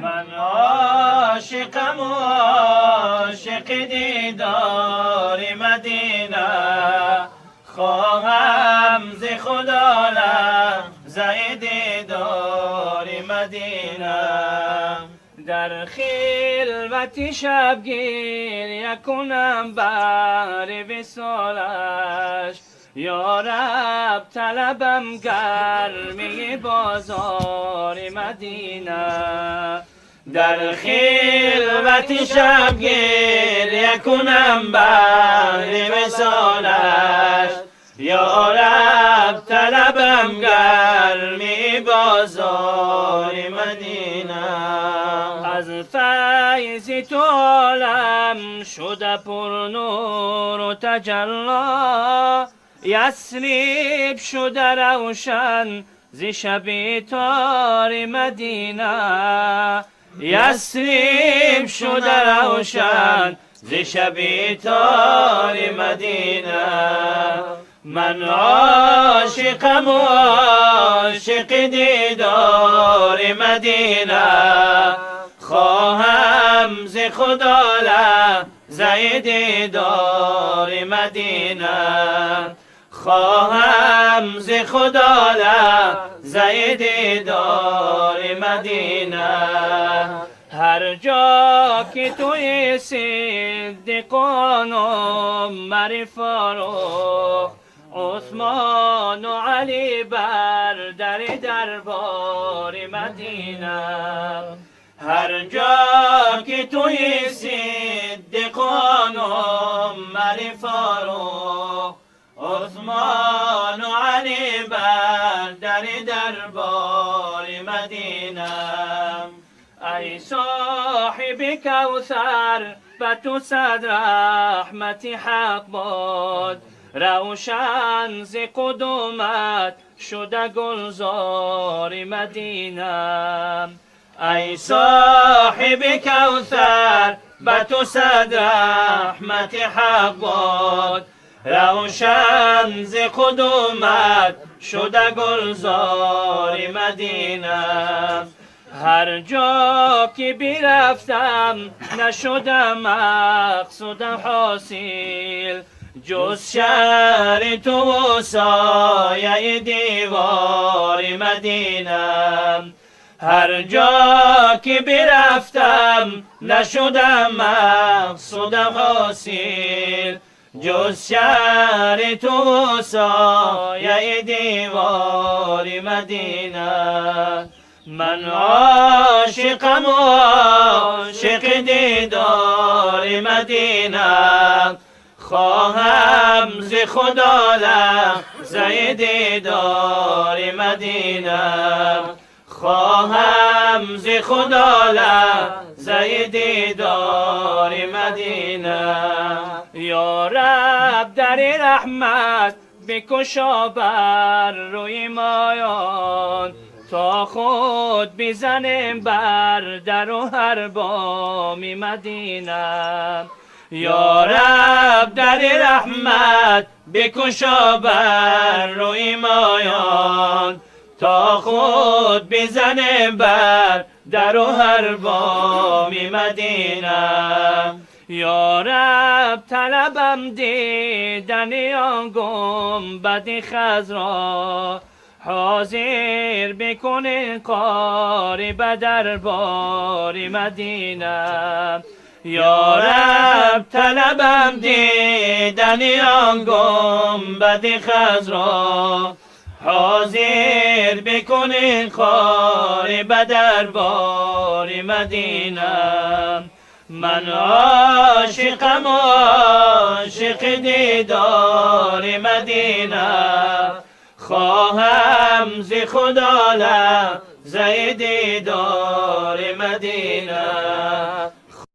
من عاشقم و عاشق دیدار مدینه، خواهم ز خدا لحظه دیدار مدینه. در خلوت شب گریه کنم بر وصالش، یا رب طلبم گرمی بازار مدینه. در خلوت شب گریه کنم بر وصالش، یا رب طلبم گرمی بازار مدینه. از فیض تو عالم شده پر نور و تجلا، یثرب شده روشن ز شب تار مدینه. یثرب شده روشن ز شب تار مدینه. من عاشقم و عاشق دیدار مدینه، خواهم ز خدا لحظه دیدار مدینه. خواهم ز خدا لحظه دیدار مدینه. هر جا که توی صدیقان و عمر فاروق، عثمان و علی بر در دربار مدینه. هر جا که توی صدیقان و عمر فاروق، عثمان و علی بر در دربار مدینه. ای صاحب کوثر به تو صد رحمت حق باد، روشن ز قدومت شده گلزار مدینه. ای صاحب کوثر به تو صد رحمت حق باد، روشن ز قدومت شده گلزار مدینه. هر جا که برفتم نشدم مقصودم حاصل، جز شهر تو و سایه دیوار مدینه. هر جا که برفتم نشدم مقصودم حاصل، جز شهر تو و سایه دیوار مدینه. من عاشقم و عاشق دیدار مدینه، خواهم ز خدا لحظه دیدار مدینه. خواهم ز خدا لحظه دیدار مدینه. یا رب در رحمت بکشا بر روی مایان، تا خود بزنیم بر در و هر بام مدینه. یا رب در رحمت بکشا بر روی مایان، تا خود بزنیم بر در و هر بام مدینه. یا رب طلبم دیدن آن گنبد خضرا، حاضر بکن قاری به دربار مدینه. یا رب طلبم دیدن آن گنبد خضرا، حاضر بکن قاری به دربار مدینه. من عاشقم عاشق دیدار مدینه، خواهم ز خدا لحظه دیدار مدینه.